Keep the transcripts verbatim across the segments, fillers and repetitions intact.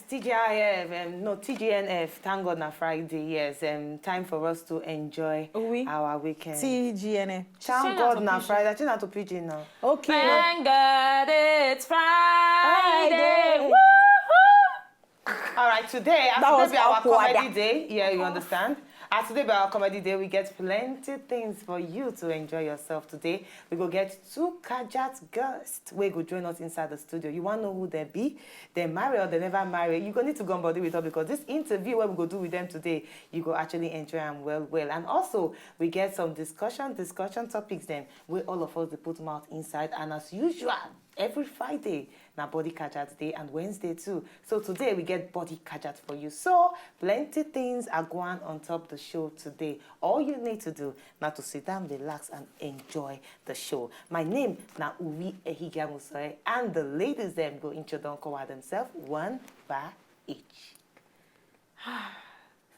T G I F, um, no, T G N F, thank God na Friday, yes, um, time for us to enjoy Oui. our weekend. T G N F. Thank Change God to na Pidgin. Friday, change am to Pidgin now. Okay. Thank God it's Friday. Friday. Woohoo! All right, today, as That today was be our awkward. Comedy Day, yeah, you understand? As today be our Comedy Day, we get plenty things for you to enjoy yourself today. We go get two Kajat guests wey go join us inside the studio. You wan know who they be? They marry or they never marry? You go need to go on body with us because this interview wey we go do with them today, you go actually enjoy am well well. And also, we get some discussion, discussion topics dem wey all of us dey put mouth inside. And as usual, every Friday na body kajat day and Wednesday too. So today we get body kajat for you. So plenty things are going on top the show today. All you need to do na to sit down, relax and enjoy the show. My name na Uwi Ehigiamusoe and the ladies dem go introduce themselves one by each.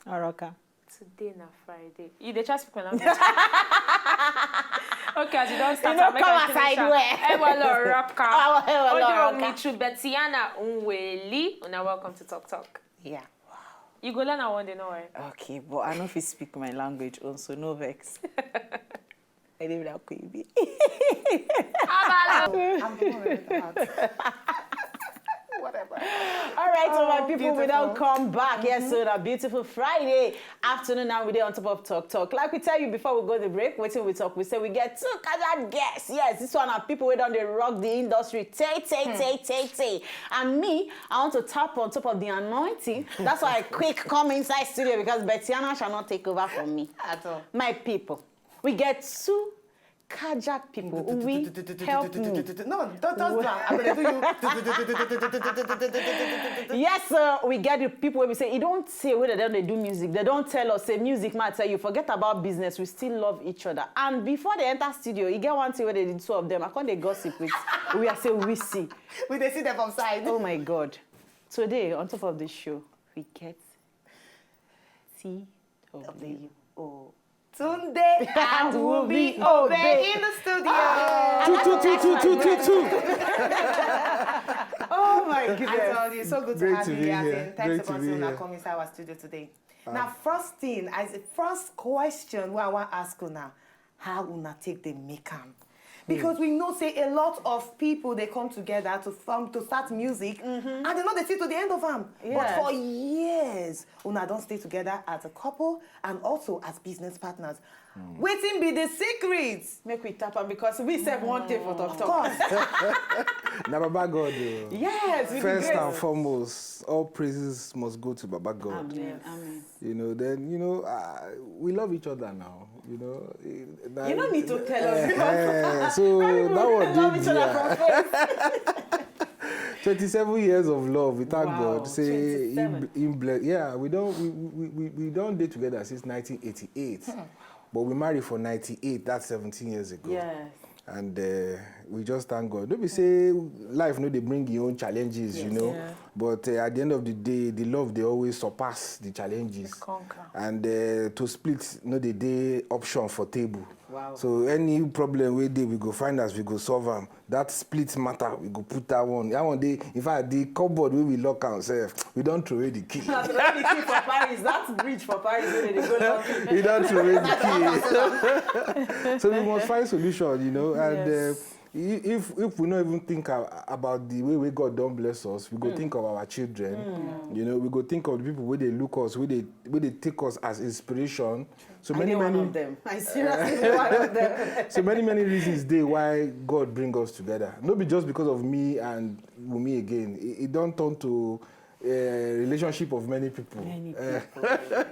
Oroka. Today na Friday. You dey try speak my language. Okay, as you don start, You no am, make come I finish outside am. well. Ewalo Oroka. Ewalo Oroka. Ojo Michu Betiana Nweli. Una welcome to Talk Talk. Yeah. You go learn am one day, no worry. Okay, but I no fit speak my language own, so no vex. I dey like Queen Bee. Abalo. I'm the one with the heart. Whatever. All right, so my Oh, people, we don't beautiful. come back. Yes, so a beautiful Friday afternoon now. We dey on top of Talk Talk. Like we tell you before we go the break, wetin we talk, we say we get two Kajat guests. Yes, this one are people wey don dey rock the industry. Tay, tay, tay, tay, tay. And me, I want to tap on top of the anointing. That's why I quick come inside studio because Betiana shall not take over for me. At all. My people, we get two Kajat people. We help me. No, don't, don't do am. I'm gonna do you. Yes, sir. We get the people wey be say e don tey wey dem don dey do music. Dem don tell us say music matter. You forget about business. We still love each other. And before they enter studio, e get one thing wey dey the two of them. I come dey gossip with. We are say we see. We dey see them from side. Oh my God! Today on top of the show, we get T W. Oh. Tunde and Wumi Obey in the studio. Two, two, two, two, two, two, two. Oh my I goodness. told you, so good to Great have to you be here. here. And thanks Great for to be coming here. Come inside our studio today. Now, first thing, as the first question, wey I want ask una, how una take dey make am? Because we know say a lot of people dey come together to form to start music, and they no dey see to the end of am. But Yes. For years, una don stay together as a couple and also as business partners. Wetin be the secret? Make we tap am because we sef wan take for Talk Of Talk. Course. Na Baba God o. Yes, we First dey and foremost, all praises must go to Baba God. Amen. Amen. You know, then you know, uh, we love each other now. You know, eh, na- You no need to tell us. Eh, so Everyone that one love did each other there. From first. Twenty-seven years of love. We thank Wow, God. Say twenty-seven. in, in ble- yeah, we don't we, we, we, we don't date together since nineteen eighty-eight, but we married for ninety-eight. That's seventeen years ago. Yes. And uh, we just thank God. Don't be say life no dey bring your own challenges, you Yes. know. Yeah. But uh, at the end of the day, the love they always surpass the challenges. Conquer. And uh, to split, no dey dey option for table. Wow. So any problem we dey, we go find as we go solve am. That split matter, we go put that one. That one dey, in fact, the cupboard wey we lock am sef, we don throw away the key. That's the key for Paris. That's bridge for Paris. Where they go down. We don throw away the key. So we must find solution, you know. And uh, Yes. i- if if we no even think a- about the way wey God don bless us, we go think of our children. You know, we go think of the people wey dey look us, wey dey wey dey take us as inspiration. So I many dey one many of them. I seriously dey one of them. So many many reasons dey why God bring us together. No be just because of me and Wumi again. E, e don turn to a relationship of many people. Many Eh, people.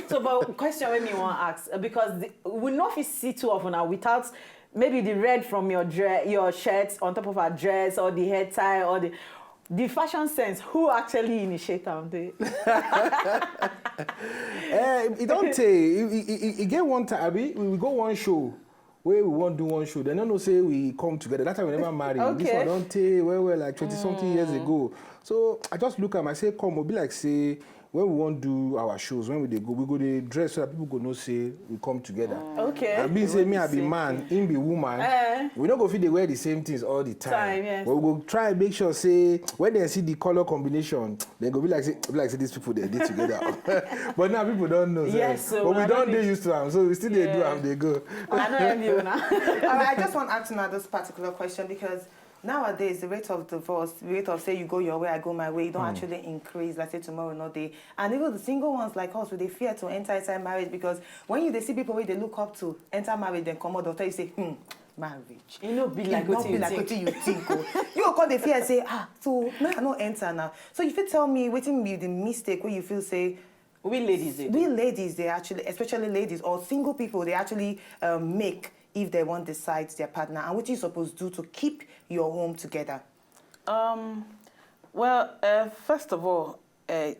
So, but question wey me wan ask, uh, because the, we no fit see two of una without maybe the red from your dress, your shirt on top of her dress, or the hair tie, or the the fashion sense. Who actually initiate am? Dey Eh, e don tey. E, e, e, e get one time, abi we, we go one show wey we wan do one show. Dem no know say we come together. That time we never marry. This Okay. One don tey well well, like twenty something years ago. So I just look am, I say, come, e be like say When we wan do our shows, when we dey go, we go dey dress so that people go know say we come together. Okay. I be say me, I be man, him be woman. Eh. We no go fit dey wear the same things all the time. Time, yes. But we go try make sure say when they see the color combination, they go be like say, be like say these people they dey together. But now people don't know. sef. Yes, so but we I don't don't dey need- used to am, so we still dey do Yeah. am, dey go. I know you now. All right, I just want to ask another this particular question because nowadays the rate of divorce, the rate of say you go your way, I go my way, you don't actually increase. Like say tomorrow, no day. And even the single ones like us, we dey fear to enter inside marriage because when you dey see people wey dey look up to enter marriage, then come out, they'll tell you say, hmm, marriage. E no be like It no wetin be you like think. Wetin you think. Oh. You go come dey fear say, ah, so make I no enter now. So you fit tell me wetin be the mistake wey you feel say We ladies dey. we ladies dey actually, especially ladies or single people, they actually um, make if they want decide their partner, and what you supposed do to keep your home together. Um, well, uh, first of all, uh,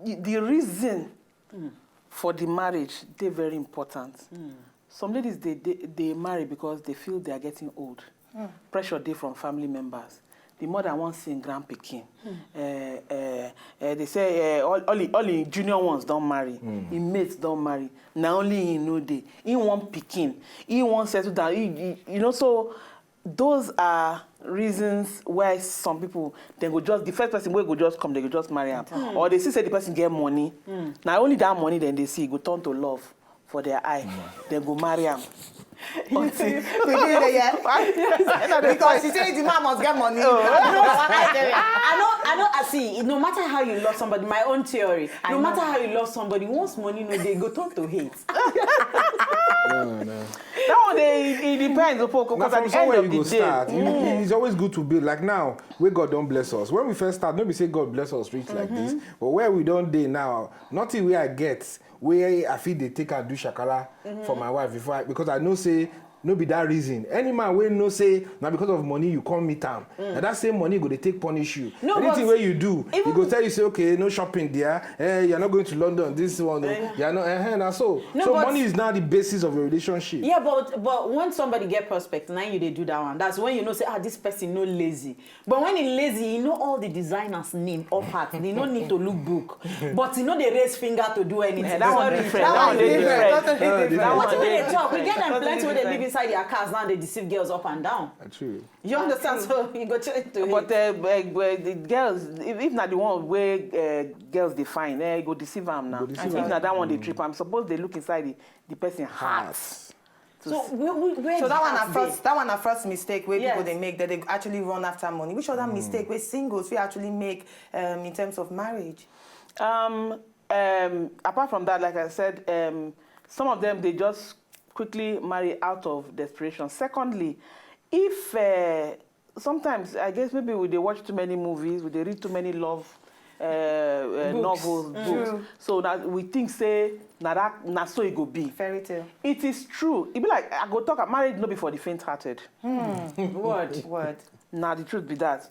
the, the reason for the marriage dey very important. Some ladies dey dey dey marry because they feel they are getting old. Pressure dey from family members. The mother wan see im grand pikin. Eh, eh, eh, they say eh, all all im all im junior ones don marry, im mates don marry. Na only im no dey. Im wan pikin. Im wan settle down. Im- im- you know, so those are reasons why some people dem go just the first person wey go just come, they go just marry am, or they see say the person get money. Na only that money dem dey see go turn to love for their eye. Dem go marry am. Until Today, yeah. Because she say the man must get money. I know, I know, I see, no matter how you love somebody, my own theory, no matter how you love somebody, once money no dey, go turn to hate. No, no. That one dey, it depends, Opoko, Na because at from the end somewhere of you the go day, start. You- It's always good to build. Like now, where God don't bless us. When we first start, no be say God bless us rich like this, but where we don't dey now, nothing where I get, where I feel they take and do shakara for my wife before I, because I know say no be that reason. Any man wey know say na because of money you come meet am, na that same money go dey take punish you. No, Anything but wey you do, he even go tell you say, okay, no shopping there. Eh, you're not going to London. This one, oh, you're not. Eh, na so. No, So but money is now the basis of your relationship. Yeah, but but when somebody get prospect, now you dey do that one. That's when you know say, ah, this person no lazy. But when he lazy, he know all the designers name off heart. He no need to look book, but he no dey raise finger to do anything. Eh, that one Sorry. different. That That one one different. different. That one Wetin we dey different. talk? We get them Totally plenty wey dey different. live inside their cars now, dey deceive girls up and down. True. You understand? So you go change to But it. uh, uh, uh, the girls, if, if na the one wey uh, girls dey find, eh, go deceive am now. Go deceive If am. Na that one dey trip am. Suppose they look inside the, the person heart. So we, we, where So the that one heart na first, dey? That one na first mistake where people Yes. They make, that they actually run after money. Which other mistake where singles we actually make um, in terms of marriage? Um, um, apart from that, like I said, um, some of them they just quickly marry out of desperation. Secondly, if uh, sometimes I guess maybe we dey watch too many movies, we dey read too many love uh, uh, Books. novels, books. So that we think say na that na so it go be. Fairy tale. It is true. E be like I go talk. Marriage no be for the faint-hearted. Word. Word. Na the truth be that.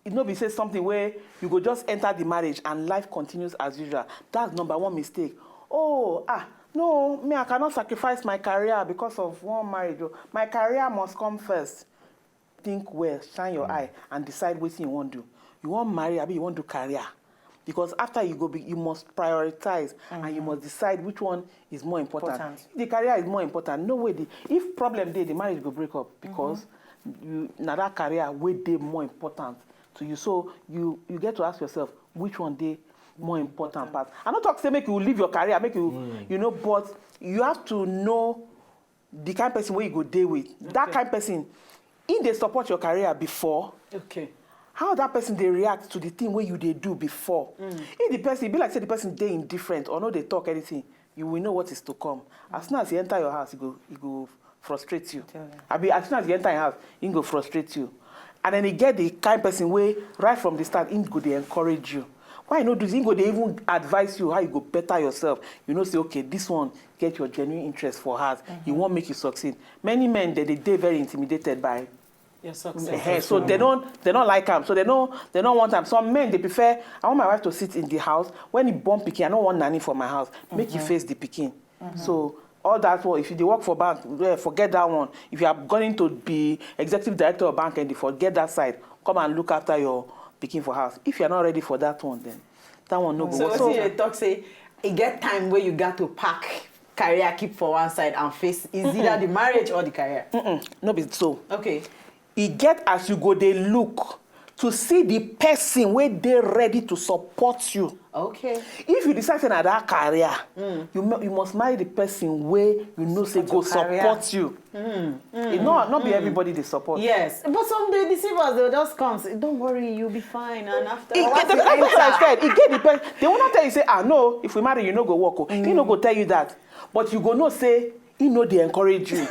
It no be say something where you go just enter the marriage and life continues as usual. That's number one mistake. Oh, ah, no, me, I cannot sacrifice my career because of one marriage. Oh. My career must come first. Think well, shine your eye, and decide what you want to do. You want marry, abi you want to career. Because after you go, be, you must prioritize and you must decide which one is more important. Important. If the career is more important, no way. The, if problem dey, the marriage go break up because you na that career wey dey more important to you. So you you get to ask yourself which one dey more important pass. I no talk say make you leave your career, make you you know, but you have to know the kind person wey you go dey with. That kind person, if they support your career before, Okay. how that person dey react to the thing wey you dey do before. If the person, e be like say the person dey indifferent or no dey talk anything, you will know what is to come. As soon as you enter your house, e go e go frustrate you. Abi as soon as you enter your house, e go frustrate you. And then e get the kind person wey right from the start, e go dey encourage you. Why you no do this? E go dey even advise you how you go better yourself. You know say, okay, this one get your genuine interest for heart. You wan make you succeed. Many men, they dey dey very intimidated by Your success. Eh, so they don't they don't like am. So they no they no want am. Some men, they prefer, I want my wife to sit in the house. When he born pikin, I no want nanny for my house. Make he face the pikin. So all that one, if you dey work for bank, eh, forget that one. If you are going to be executive director of bank, and forget that side, come and look after your pikin for house. If you are not ready for that one, then That one no go So work. wetin you dey talk say e get time wey you gat to pack career keep for one side and face is either the marriage or the career. No be so. Okay. E get as you go dey look to see the person wey dey ready to support you. Okay. If you decide say na that career, you mu- you must marry the person wey you know say go Support your career. Support you. E no no be everybody dey support. Yes, but some dey deceive us. They'll just come say, "Don't worry, you'll be fine." And after E get the person I said, e get the person. They will not tell you say, "Ah no, if we marry, you no go work." Oh. He no go tell you that, but you go know say he no dey encourage you.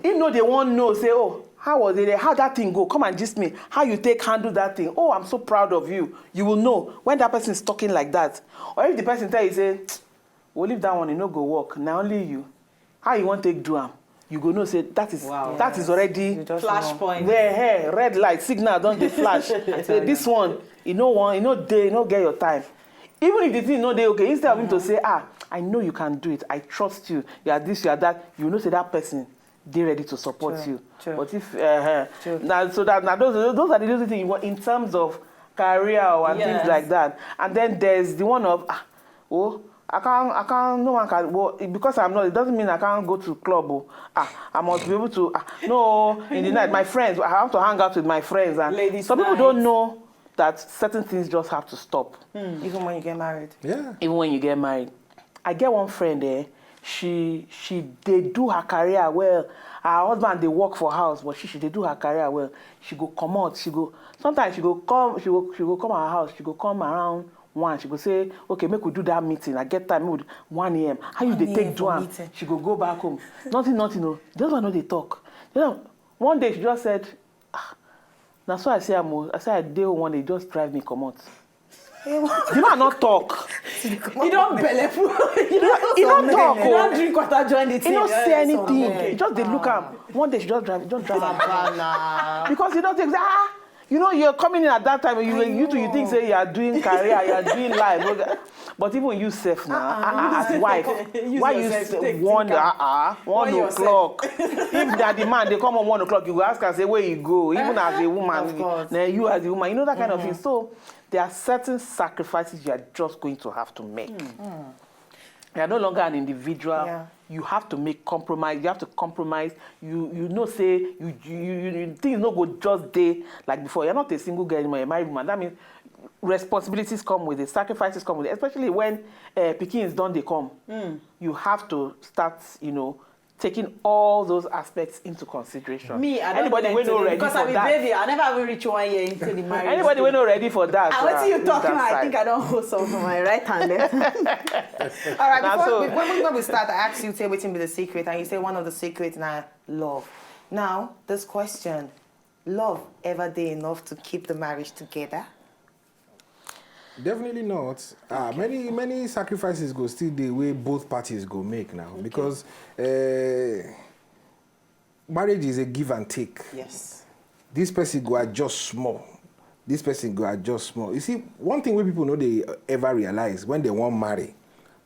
He no dey wan know say, "Oh, how was it? How that thing go? Come and gist me. How you take handle that thing? Oh, I'm so proud of you." You will know when that person is talking like that, or if the person tell you say, "We'll leave that one. E no go work. Na only you. How you wan take do am?" You go know say that is Wow. that is already You just Flash know. point. Where hair red light signal don dey flash. Say this one, you know one, you know dey, you no get your time. Even if the thing no dey okay, instead of him to say, "Ah, I know you can do it. I trust you. You are this, you are that," you know say that person dey ready to support True, you. true. But if uh, True. Now, so that now those those are the little things you want in terms of career or and Yes. things like that. And then there's the one of, "Ah, oh, I can't, I can't, no one can." Well, because I'm not, it doesn't mean I can't go to club. Oh. Ah, I must be able to. Ah, no, in the night, my friends, I have to hang out with my friends. And Ladies' some people don't night. Know that certain things just have to stop. Even when you get married. Yeah. Even when you get married. I get one friend eh, she she dey do her career well. Her husband dey work for house, but she she dey do her career well. She go comot, she go sometimes she go come she go she go come her house, she go come around one, she go say, "Okay, make we do that meeting. I get time, make we do one a.m." How you dey take do am? She go go back home. Nothing, nothing. No, the husband no dey talk. Then one day she just said, "Ah, na so I see am o. I say I dey home one day, just drive me comot." The man no talk. You don belleful. You He no talk. You don Oh. drink water join the He thing. No Yeah, say so, anything. okay. He just dey look am. One day she just drive, just drive am. Bana. Because he don take say, "Ah, you know, you're coming in at that time. You were you too. You think say you are doing career, you are doing life." Okay. But even you sef now, ah, ah, as wife, Use why you yourself, s- take- one take am. Ah ah one Warn yourself. O'clock? If na the man dey come on one o'clock, you go ask am say, "Where you go?" Even as a woman, Of course. na you as a woman, you know that kind of thing. So there are certain sacrifices you are just going to have to make. You are no longer an individual. Yeah. You have to make compromise. You have to compromise. You you know say you you, you, you things no go just dey like before. You're not a single girl anymore. You're a married woman. That means responsibilities come with it. Sacrifices come with it. Especially when uh, pikins don dey come. You have to start, you know, taking all those aspects into consideration. Me, I don't Anybody like wey no to- ready because for I be that. Baby, I never even reach one year into the marriage. Anybody wey no ready for that. Ah, wetin uh, you leave talk that now? I side. Think I don hold some for my right hand left. All right, Na before, so- before, before we start, I asked you say wetin be the secret, and you say one of the secrets na love. Now, this question: love ever dey enough to keep the marriage together? Definitely not. Ah, many many sacrifices go still dey wey both parties go make now because uh, marriage is a give and take. Yes. This person go adjust small. This person go adjust small. You see, one thing wey people no dey ever realize when they wan marry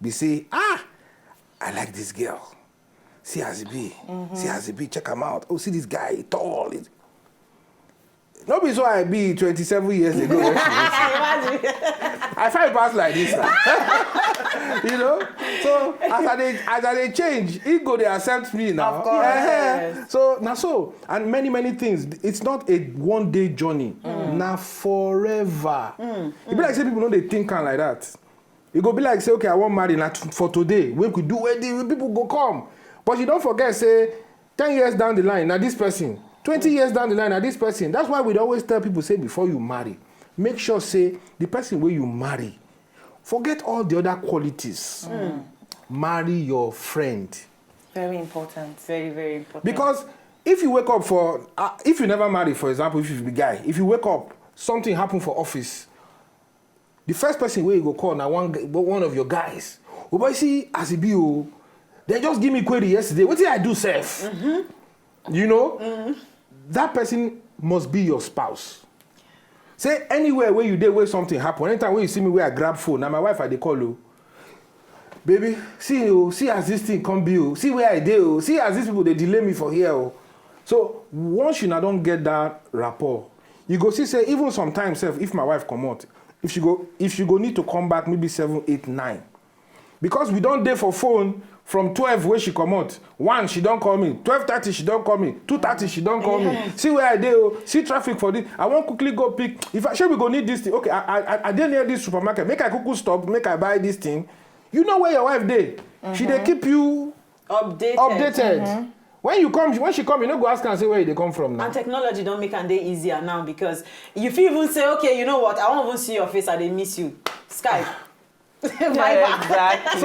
be say, "Ah, I like this girl. See as e be. See as e be. Check am out. Oh, see this guy, he tall." He- No be so I be twenty-seven years ago when she was. I find pass like this now. You know? So as I dey as I dey change, e go dey accept me now. Of course. Eh, eh. So na so and many many things. It's not a one day journey. Na forever. E be like say people no dey think am like that. E go be like say, "Okay, I wan marry na t- for today. Make we do wedding, people go come." But you don forget say ten years down the line, na this person. Twenty years down the line, na this person. That's why we dey always tell people say before you marry, make sure say the person wey you marry, forget all the other qualities. Marry your friend. Very important. Very, very important. Because if you wake up for, uh, if you never marry, for example, if you be guy, if you wake up, something happen for office, the first person wey you go call na one g- one of your guys. "Oh boy, see as e be o. They just give me query yesterday. Wetin I do sef?" You know, that person must be your spouse. Say anywhere where you dey, where something happen, anytime wey you see me, where I grab phone, na my wife I dey call o. "Baby, see o, see as this thing come be o. See where I dey o. See as these people dey delay me for here o." So once you na don get that rapport, you go see say even sometimes sef, if my wife comot, If she go, if she go need to come back maybe seven, eight, nine, because we don dey for phone from twelve wey she comot, one she don call me, twelve thirty she don call me, two thirty she don call me. See where I dey o, see traffic for this, I wan quickly go pick. If I say we go need this thing, okay, I I I dey near this supermarket, make I quickly stop, make I buy this thing. You know where your wife dey? She dey keep you Updated. Updated. When you come, when she come, you no go ask her and say where you dey come from now. And technology don make am dey easier now, because you fit even say, okay, you know what, I wan even see your face, I dey miss you. Skype. Viber. Exactly.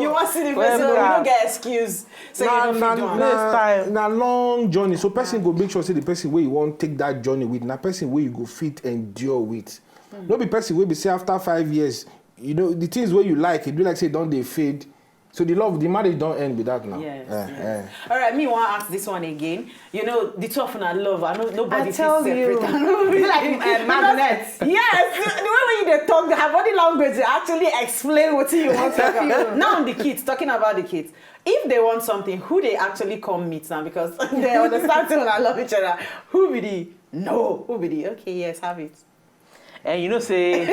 You wan see the person, so you no get excuse. So you no fit do am. Next time. Na long journey, so person go make sure say the person wey you wan take that journey with na person wey you go fit endure with. No be person wey be say after five years, you know, the things wey you like, e be like say e don dey fade. So the love, the marriage don end be that now. Yes, Eh, yes. Eh. All right, me wan ask this one again. You know, the two of una love, I know nobody I tell fit separate you. am. Be like Eh, magnet. Yes, the way when you dey talk, her body language dey actually explain wetin you want to talk. Now the kids, talking about the kids. If they want something, who they actually come meet now? Because they understand say una love each other. Who be the no? Who be the okay? Yes, have it. And you know say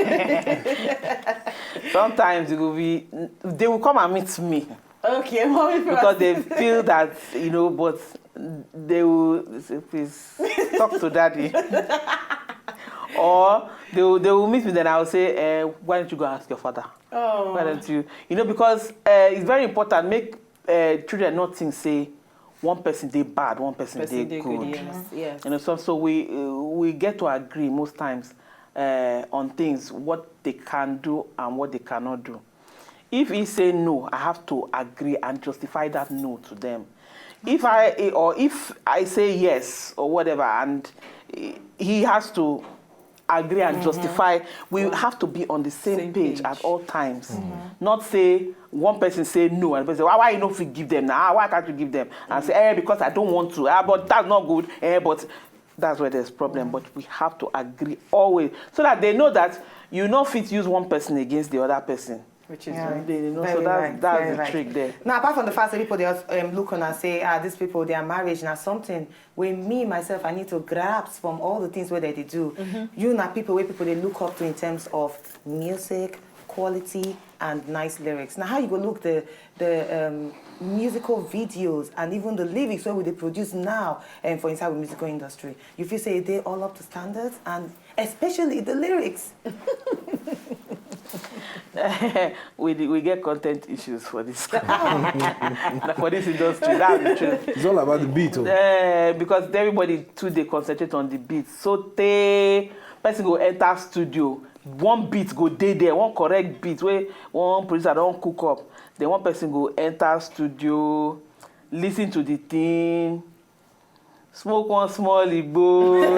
sometimes it will be, they will come and meet me Okay, mommy first. Because they feel that, you know, but they will say, please talk to daddy. Or they will, they will meet me, then I will say, eh, why don't you go ask your father? Oh. Why don't you? You know, because uh, it's very important. Make uh, children not think say one person dey bad, one person, Person dey dey good. Yes, yes. You know, so, so we uh, we get to agree most times uh, on things, what they can do and what they cannot do. If he say no, I have to agree and justify that no to them. If I or if I say yes or whatever, and he has to agree and justify, we have to be on the same, Same page, page. At all times. Not say one person say no and the person say, why, why you no fit give them now? Ah, why can't you give them? And say, eh, because I don't want to. Ah, but that's not good. Eh, but that's where there's problem. But we have to agree always so that they know that you no fit use one person against the other person. Which is Yeah. right. They know, Very so that's right, that's very the right. Trick there. Now, apart from the fact that people they um, look on and say, ah, these people, their marriage now something where me myself I need to grasp from all the things where they do. You now people where people they look up to in terms of music quality and nice lyrics. Now, how you go look the the um, musical videos and even the lyrics where we they produce now and for inside the musical industry, you feel say they all up to standards and especially the lyrics. We dey- we get content issues for this na for this industry. That's the truth. It's all about the beat. Oh. Uh, because everybody too dey concentrate on the beat, so tey person go enter studio, one beat go dey there, one correct beat wey one producer don cook up, then one person go enter studio, listen to the thing, smoke one small igbo.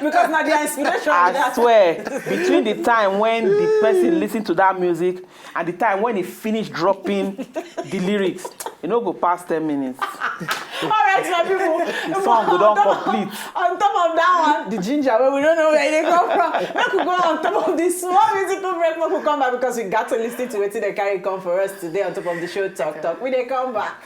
Because now their inspiration. I swear, between the time when the person listen to that music and the time when he finish dropping the lyrics, e no go pass ten minutes. All right, my people. The song go don complete. On top of that one, the ginger where we don't know where they come from. Make we go on top of this small musical break. Make we come back because we got to listen to wetin they carry come for us today on top of the show. Talk talk. We dey come back.